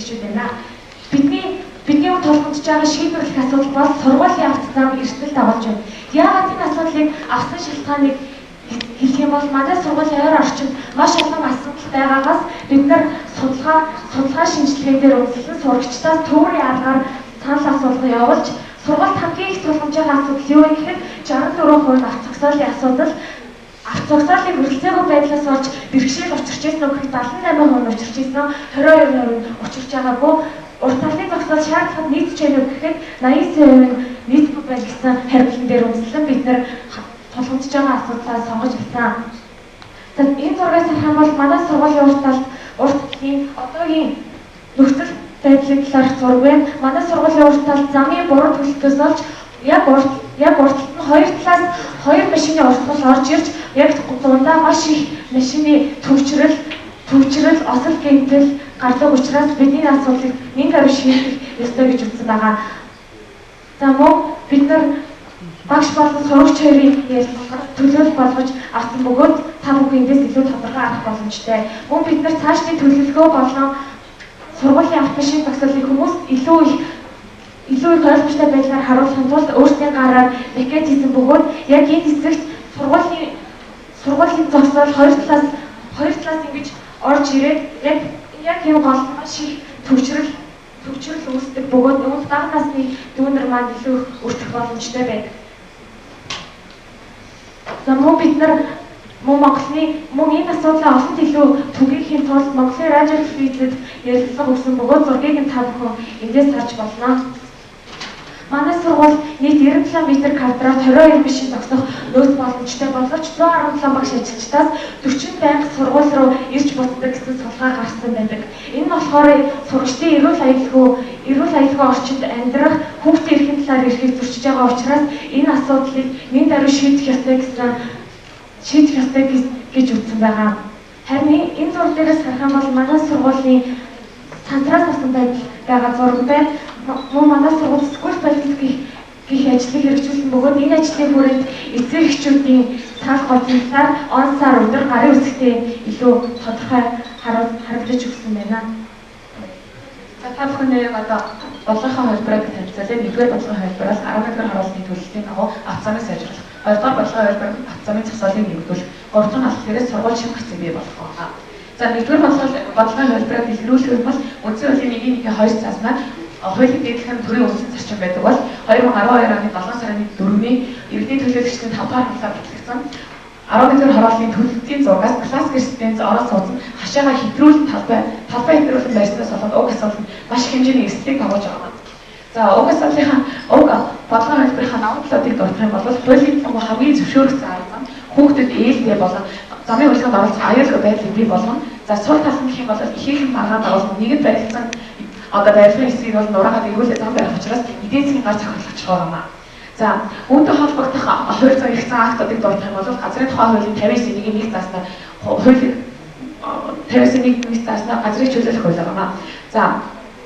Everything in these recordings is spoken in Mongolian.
гишүүд байна. Бидний тулгамдж байгаа шийдвэрлэх асуудал бол сургуулийн авто зам эрсдэл дагуулж байна. Яагаад энэ асуудлыг авсан шалтгааныг хэлэх юм бол манай сургуулийн ойр орчинд маш олон асуудал байгаагаас бид нар судалгаа шинжилгээнд дээр үндэслэн сурагчдаас төврийн аргаар санал асуулга явуулж сургуульд хамгийн их тулгамж байгаа асуудал юу вэ гэхэд 64% нь авто зогсоолын асуудал, авто зогсоолын хүрэлцээгүй байдлаас болж бэрхшээл учирч ирсэн үг гэхэд 78% нь учирч ирсэн, 22% нь учирч байгаагүй. Урт талын зогсоол шаардлагад нийцж байна уу гэхэд 89% нь нийцгүй байна гэсэн хариултан дээр үндэслэн бид нар тулгамдж байгаа асуудлаа сонгож авсан. За энэ зургаас харах юм бол манай сургуулийн урт талд урт талын одоогийн нөхцөл байдлын талаарх зураг байна. Манай сургуулийн урт талд замын буруу төлөлтөөс олж яг урт талд нь хоёр талаас хоёр машины уртгал орж ирж яг дундаа маш их машины төвчрөл, осол гэмтэл гардаг учраас бидний асуудлыг нэн гаруй шийдэх ёстой гэж үзсэн байгаа. За мөн бид нар багш болон сурагч хоёрын ярилцлагаар төлөөлөл болгож авсан бөгөөд та бүхэн эндээс илүү тодорхой харах боломжтой. Мөн бид нар цаашдын төлөвлөгөө болон сургуулийн автомашин зогсоолыг хүмүүс илүү их ойлгомжтой байдлаар харуулахын тулд өөрсдийн гараар макет хийсэн бөгөөд яг энэ хэсэгт сургуулийн зогсоол хоёр талаас ингэж орж ирээд яг энэ гол маш их төвчрөл үүсдэг бөгөөд үүнд бага насны дүүнер маань илүү их өртөх боломжтой байдаг. За мөн бид нар мөн Монголын мөн энэ асуудлаа олонд илүү түгээхийн тулд Монголын радио телевизэд ярилцлага өгсөн бөгөөд зургийг нь та бүхэн эндээс харж болно. Манай сургууль нийт 97 м квадрат 22 машин зогсох нөөц боломжтой боловч 117 багш ажилчдаас 40 байнга сургууль руу ирж буцдаг гэсэн судалгаа гарсан байдаг. Энэ нь болохоор сурагчдын эрүүл аюулгүй орчинд амьдрах, хүүхдийн эрхийн талаар эрхийг зөрчиж байгаа учраас энэ асуудлыг нэн даруй шийдэх ёстой гэж үзсэн байгаа. Харин энэ зураг дээрээс харах юм бол манай сургуулийн цантраас авсан байдал байгаа зураг байна. Мөн манай сургууль school police гэх ажлыг хэрэгжүүлсэн бөгөөд энэ ажлын хүрээнд эцэг эхчүүдийн санал гоцсон талаар он сар өдөр гарын үсгтээ илүү тодорхой харагдаж өгсөн байна. За та бүхэн яг одоо бодлогын хувилбарыг танилцуулъя. Нэгдүгээр бодлогын хувилбар бол 11-р харуултын төлөлтийн дагуу авто замыг сайжруулах. Хоёрдугаар бодлогын хувилбар нь авто замын зогсоолыг нэмэгдүүлэх. Гуравдугаар нь болохоор сургууль шинэ гарцыг бий болгох байна. За нэгдүгээр бодлогын хувилбарыг дэлгэрүүлэх бол үндсэн хуулийн 1.1-2 цааснаар хуулийн дээдлэх нь төрийн үндсэн зарчим байдаг бол 2012 оны 7 сарын 4-ний иргэдийн төлөөлөгчдийн 5 дугаар хавлаар батлагдсан 11-р хорооллын төлөлтийн зургаас классик резиденц орон сууц нь хашаага хэтрүүлэн талбай хэтрүүлэн барьснаас болоод уг асуудал нь маш их хэмжээний эрсдлийг дагуулж байгаа юм. За уг асуудлынхаа уг бодлогын хувилбарынхаа давуу талуудыг дурдах юм бол хуулийн дагуу хамгийн зөвшөөрөгдсөн арга зам хүүхдэд ээлтэй болон замын хөдөлгөөнд оролцох аюулгүй байдлыг бий болгоно. За сул тал нь гэх юм бол ихэнх маргаан дагуулсан нэгэнт баригдсан одоо барилгын хэсгийг бол нураагаад эргүүлээ зам барих учраас эдийн засгийн гар зохиолгоч байгаа юм аа. За үүнтэй холбогдох хууль зүйн эрх зан актуудыг дурдах юм бол газрын тухай хуулийн 59-ийн 1 зааснаар хуулийн 59-ийн 1 зааснаар газрыг чөлөөлөх хууль байгаа юм аа. За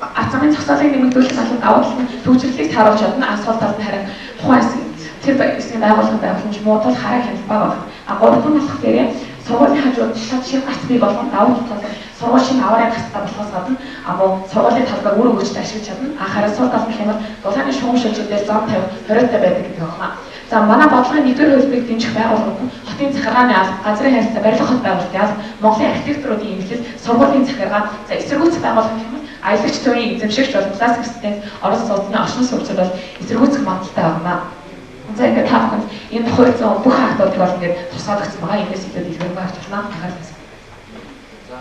авто замын зогсоолыг нэмэгдүүлэх талын давуу тал нь төвчрлийг тааруулж чадна. Асуул тал нь харин тухайн хэсэг тэр хэсгийн байгууллагын байгууламж муу тул хараа хяналт бага байна. А гурав дахь нь болох дээрээ сургуулийн хажууд шат шинэ гарц бий болгон давуу тал сургууль шинэ аваарын гарцтай болохоос гадна мөн сургуулийн талбайг үр өгөөжтэй ашиглаж чадна. А харин сул тал гэх юм бол дулааны шугам шилжүүлээр дээр зам тавих хориотой байдаг гэдэг байна. За манай бодлогын нэгдүгээр хувилбарыг дэмжих байгууллагууд нь хотын захиргааны алба, газрын харилцаа, барилга хот байгуулалтын алба, Монголын архитектуруудын эмнэлэл, сургуулийн захиргаа, за эсэргүүцэх байгууллага гэх юм бол аялагч төвийн эзэмшигч болон классик резиденц орон сууцны оршин суугчид бол эсэргүүцэх магадлалтай байна. За ингээд та бүхэнд энэ хууль зүйн бүх актуудыг бол ингээд тусгаалгдсан байгаа. Эндээс илүү дэлгэрэнгүй харж байна. Анхаарлаа. За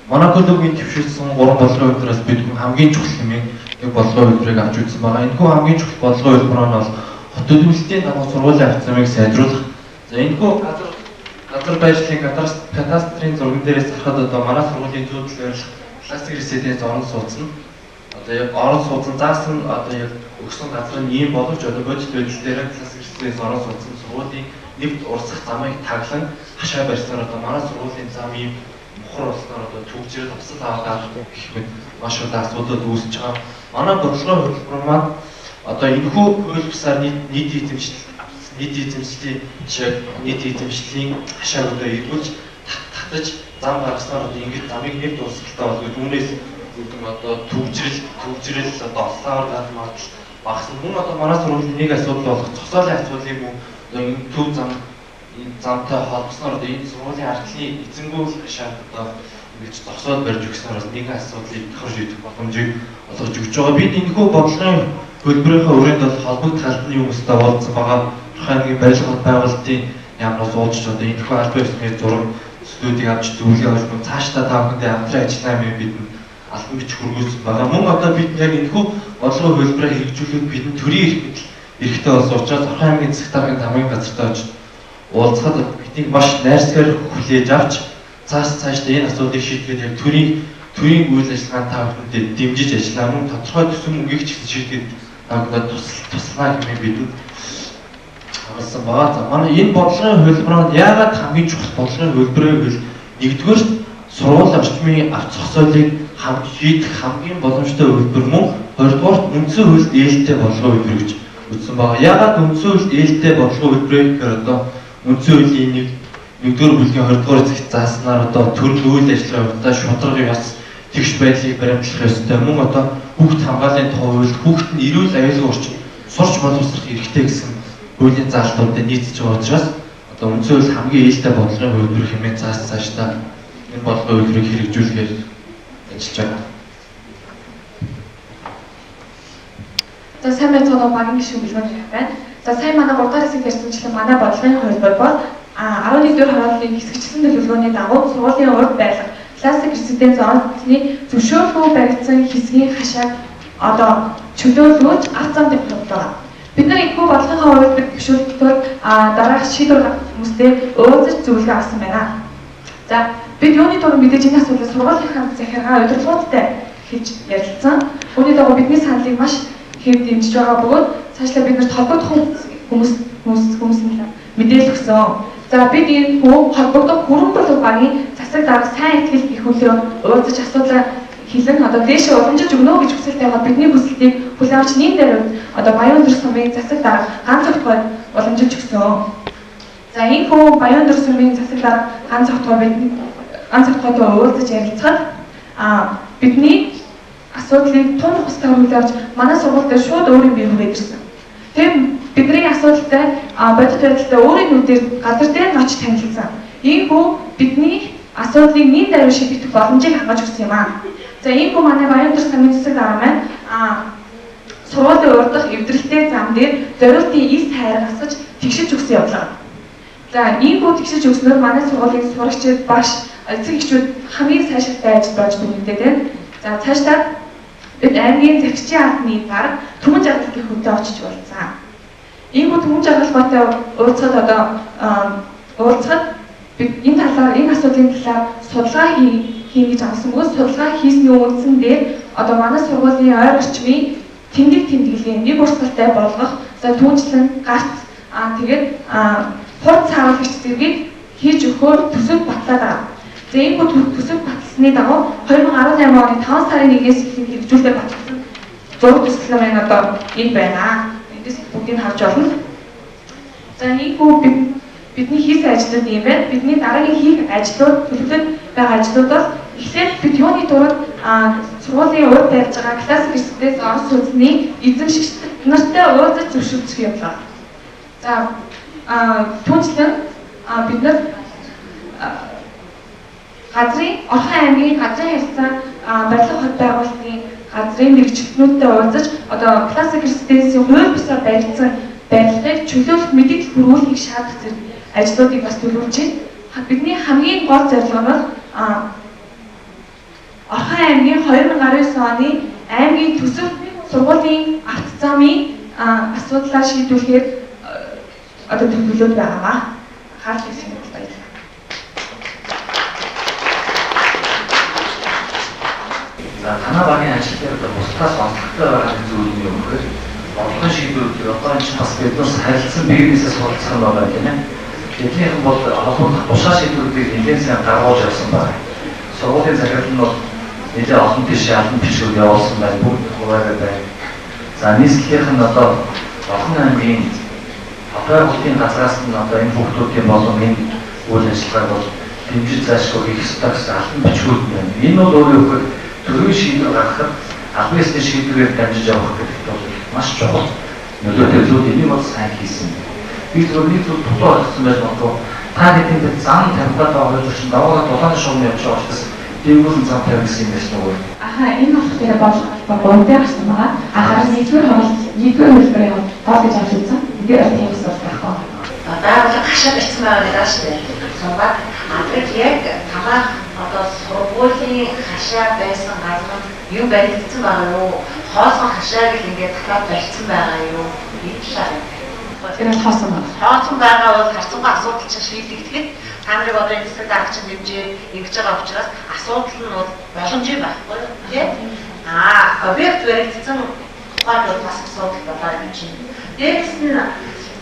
Монако лүгийн дэвшүүлсэн 3 бодлогын хувилбараас бид хүн хамгийн чухал хэмээн нэг бодлогын хувилбарыг авч үзсэн байгаа. Энэхүү хамгийн чухал бодлогын хувилбар нь бол хот төлөвлөлтийн дагуу сургуулийн авто замыг сайжруулах. За энэхүү газар байршлын кадастрын зурган дээрээс харахад одоо манай сургуулийн зүүн талын байрлах классик резиденц орон сууц нь одоо яг орон сууц нь заасан одоо яг өгсөн газар нь ийм боловч одоо бодит байдал дээр классик резиденц орон сууц нь сургуулийн нэвт урсах замыг таглан хашаа барьснаар одоо манай сургуулийн зам ийм мухар болсноор одоо төгжрэл осол аваад гэх мэт маш удаан асуудлууд үүсэж байгаа. Манай бодлогын хувилбар маань одоо энэхүү хууль бусаар нийт эзэмшлийн жишээ нийт эзэмшлийн хашааг одоо эргүүлж татаж зам гаргаснаар одоо ингэж замыг нэвт урсгалтай болгож үүнээс үүдэн одоо төгжрэл одоо олсоор гарах магадлал багасна. Мөн одоо манай сургуулийн нэг асуудал болох зогсоолын асуудлыг мөн одоо энэ төв зам энэ замтай холбосноор одоо энэ сургуулийн ардлын эзэнгүүл хашаад одоо ингэж зогсоол барьж өгснээр бас нэгэн асуудлыг давхар шийдэх боломжийг олгож өгч байгаа. Бид энэхүү бодлогын хөлбөрийнхөө өрөөнд бол холбогдох албаны хүмүүстэй уулзсан байгаа. Орхон аймгийн барилга хот байгуулалтын яамнаас уулзч одоо энэхүү албан ёсны зураг төслүүдийг авч зөвлөгөө авч мөн цаашдаа та бүхэндээ хамтран ажиллаа юм бидэнд албан бичих хүргүүлсэн байгаа. Мөн одоо бид яг энэхүү бодлогын хөлбөрөө хэрэгжүүлээд бидэнд төрийн эрх мэдэл эрхтэй болсон учраас Орхон аймгийн засаг даргын тамгын газартай очиж уулзахад биднийг маш найрсгаар хүлээж авч цаашдаа энэ асуудлыг шийдэхэд яг төрийн үйл ажиллагаанд та бүхэндээ дэмжиж ажиллаа. Мөн тодорхой төсөв мөнгийг ч гэсэн шийдэхэд та бүхэндээ туслана хэмээн бидэнд амласан байгаа. За манай энэ бодлогын хөлбөрөнд яагаад хамгийн чухал бодлогын хөлбөр вэ гэвэл нэгдүгээр сургууль орчмын авч зогсоолыг шийдэх хамгийн боломжтой хөлбөр мөн хоёрдугаарт үндсэн хуульд ээлтэй бодлогын хөлбөр гэж үзсэн байгаа. Яагаад үндсэн хуульд ээлтэй бодлогын хөлбөр вэ гэхээр одоо үндсэн хуулийн нэгдүгээр бүлгийн 20 дугаар хэсэгт зааснаар одоо төрийн үйл ажиллагаа явуулалтаа шударга ёс тэгш байдлыг баримтлах ёстой. Мөн одоо хүүхд хамгааллын тухай хуульд хүүхд нь эрүүл аюулгүй орчин сурч боловсрох эрхтэй гэсэн хуулийн заалтуудад нийцэж байгаа учраас одоо үндсэн хууль хамгийн ээлтэй бодлогын хувилбар хэмээн цаашдаа энэ бодлогын хувилбарыг хэрэгжүүлэхээр ажиллаж байгаа. За сайн байцгаана уу, багийн гишүүн Бэлгүүн байна. За сайн манай 3 дахь хэсэгт ярьсанчлан манай бодлогын хувилбар бол 11-р харууллын хэсэгчлэн төлөвлөгөөний дагуу сургуулийн урд байрлах классик резиденц орон зөвшөөрлгүй баригдсан хэсгийн хашааг одоо чөлөөлөж авто зам дээр байгаа. Бид нар энэхүү бодлогын хувилбарыг зөвшөөрөх дараах шийдвэр гаргах хүмүүстэй уулзаж зөвлөгөө авсан байна. За бид юуны түрүүнд мэдээж энэ асуудлыг сургуулийнхаа захиргаа удирдлагуудтай хийж ярилцсан. Үүний дагуу бидний саналыг маш хэв дэмжиж байгаа бөгөөд цаашлаа бид нарт холбогдох хүмүүс нь мэдээлэл өгсөн. За бид энэ хүү холбогдох бүрэн болов багийн засаг дарга сайн ихтгэл гэх хүлээ уулзаж асуудлаа хэлэн одоо дээшээ уламжиж өгнө гэж хүсэлтэй байгаа. Бидний хүсэлтийг хүлээн авч нийт даруйд одоо Баян-Өндөр сумын засаг дарга ганц огтгой уламжилж өгсөн. За энэ хүү Баян-Өндөр сумын засаг дарга ганц огтгой бидний ганц огтгойтой уулзаж ярилцахад бидний асуудлыг тун хустай хүлээн авч манай сургууль дээр шууд өөрийн бие хүрээд ирсэн. Тэр бидний асуудалтай бодит байдалтай өөрийн нүдээр газар дээр нь очиж танилцсан. Иймхүү бидний асуудлыг нийт даруй шийдэх боломжийг хангаж өгсөн юм аа. За иймхүү манай Баян-Өндөр сумын засаг дарга маань сургуулийн урдах эвдрэлтэй зам дээр зориултын эс хайр гасгаж тэгшиж өгсөн явдлага. За иймхүү тэгшиж өгснөөр манай сургуулийн сурагчид, багш, эцэг эхчүүд хамгийн сайшилтай ажил болж дүгнэгдээд байна. За цаашдаа бид аймгийн захирчийн албаны дарга Түмэн Жаргал гэх хүнтэй очиж уулзсан. Иймхүү Түмэн Жаргал баатай уулзахад одоо уулзахад бид энэ талаар энэ асуудлын талаар судалгаа хийнэ гэж авсан бөгөөд судалгаа хийсний үндсэн дээр одоо манай сургуулийн ойр орчмын тэмдэг тэмдэглэлийн нэг урсгалтай болгох, за түүнчлэн гарц тэгээд хурд сааруулагч зэргийг хийж өгөхөөр төсөв батлаад байгаа. За иймхүү төсөв баталсны дагуу 2018 оны 5 сарын 1-ээс эхлэн хэрэгжүүлэлтээр батлсан зураг төсөл маань одоо энд байна. Эндээс бүгдийг харж болно. За иймхүү бидний хийсэн ажлууд юм байна. Бидний дараагийн хийх ажлууд, төлөвлөд байгаа ажлууд бол эхлээд бид юуны түрүүнд сургуулийн урд барьж байгаа классик резиденц орон сууцны эзэмшигч нартай уулзаж зөвшөөрөх явдлаа. За түүнчлэн бид нар газрын Орхон аймгийн газрын харилцаа барилга хот байгуулалтын газрын мэргэжилтнүүдтэй уулзаж одоо классик резиденцийн хууль бусаар баригдсан барилгыг чөлөөлөх мэдээлэл хүргүүлэхийг шаардах зэрэг ажлуудыг бас төлөвлөж байна. Бидний хамгийн гол зорилго нь бол Орхон аймгийн 2019 оны аймгийн төсөв сургуулийн авто замын асуудлаа шийдвэрлэхээр одоо төлөвлөд байгаамаа. Анхаарал тавьсан баярлалаа. За танай багийн ажил дээр одоо бусдаас онцлогтой байгаа нэг зүйл нь юу гэхээр бодлогын шийдвэрүүд одоо энэ чинь бас бид нар харилцан бизнесээс суралцах нь байгаа тийм ээ. Тэднийхэн бол холбогдох тушаа шийдвэрүүдийг нэлээд сайн гаргуулж явсан байна. Сургуулийн захирал нь бол нэлээд олон тийш албан тушаал явуулсан байна. Бүгд хуваарай байна. За нийслэлийнх нь одоо Орхон аймгийн хот байгуулалтын газраас нь одоо энэ хүүхдүүдийн болон энэ үйл ажиллагааг бол дэмжиж заашгүй хийх ёстой гэсэн албан бичгүүд нь байна. Энэ бол өөрөөр хэлбэл төрийн шийдвэр гаргахад албан ёсны шийдвэрээр дамжиж явах гэдэгт бол маш чухал нөлөөтэй зүйл. Энийг бол сайн хийсэн. Би зөвхөн нэг зүйл дутуу ойлгосон байж магадгүй. Та хэдийн дээр зам тавих гэдэг байгаа орчин даваагаа дулааны шугам явж байгаа учраас дээгүүр нь зам тавих гэсэн юм байсан уу? Аха, энэ болох дээр бодлого 3 дээр гарсан байгаа. А харин нэгдүгээр хурал, нэгдүгээр хувилбарын хувьд гол гэж авч үзсэн. Эндгээр бол тийм асуудал байхгүй. Байгууллага хашаа барьсан байгаа гэдэг шүү дээ. Сунгаад тэр яг танах одоо сургуулийн хашаа байсан газар нь юм баригдсан байгаа юу? Хоосон хашааг л ингээд татаад барьсан байгаа юу? Энэ талаар. Тэр бол хоосон байна. Хоосон байгаа бол харьцангуй асуудал чинь шийдэгдэхэд та нарыг одоо энэ засаг дарга чинь дэмжиж ингэж байгаа учраас асуудал нь бол боломжтой байхгүй юу? Тэ? Аа, объект баригдсан тухайд бол бас асуудал болоо юм чинь. Дээрээс нь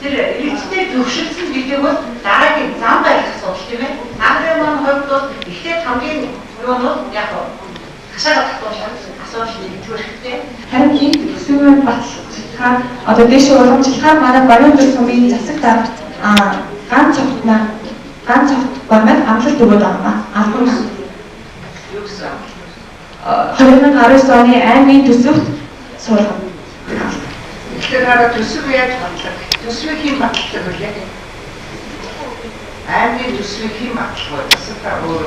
тэр иргэдтэй зөвшөөрсөн гэдэг бол дараагийн зам барих асуудал тийм ээ. Та нарын маань хувьд бол эхлээд хамгийн юу нь бол яг хашаага татуулах асуудал нэгдүгээр хэрэгтэй. Харин энэ төсвийн баталгаа одоо дээшээ уламжлахаар манай Баруун сумын засаг даргт ган цогтнаа ган цогт бамаар амлалт өгöd байгаа. Албан юу гэсэн 2019 оны аймгийн төсөвт суулгана. Тэгэхээр хараа төсөв яаж батлах? Төсвийг хэн баталдаг вэ? Аймгийн төсвийг хэн батлах вэ? Засаг дарга өөр.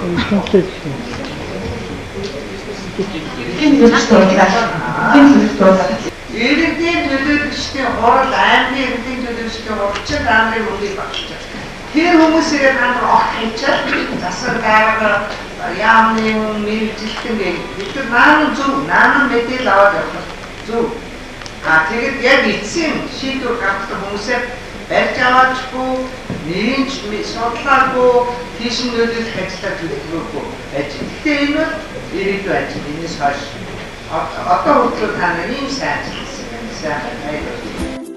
Хэн төлөвч дуудлаа. Хэн төлөвч дуудлаа. Иргэдийн төлөөлөгчдийн хурал, аймгийн иргэдийн төлөөлөгчдийн хурал чинь та нарын мөнгийг баталж байгаа. Тэр хүмүүс ирээд та нар огт хэмжээл засаг дарга яамны мэргэжилтэн гэх бид нар наан зөв, наан мэдээлэл аваад явах зөв. А тэгэд яг эцсийн шийдвэр гаргах хүмүүсээ барьж аваачгүй, нэрийн судлаагүй, тийш нь нөлөөлөх ажлаа төлөвлөгөөгүй байж байна. Гэхдээ энэ бол ирээдүйн ажил. Энэс хойш одоо хүртэл та нар ийм сайн ажилласан юм. Сайн баярлалаа.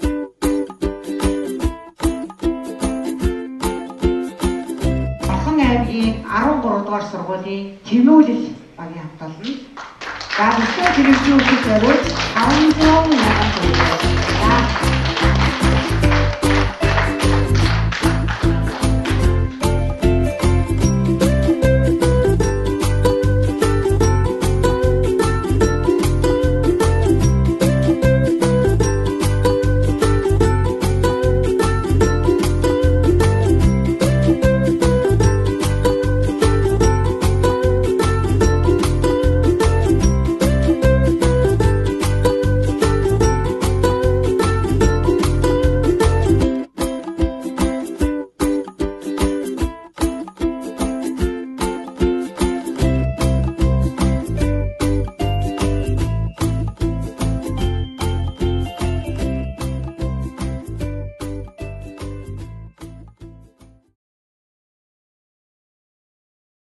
Орхон аймгийн 13 дугаар сургуулийн Тэмүүлэл багийн хамт олон. За төсөө хэрэгжүүлэх зориуд 500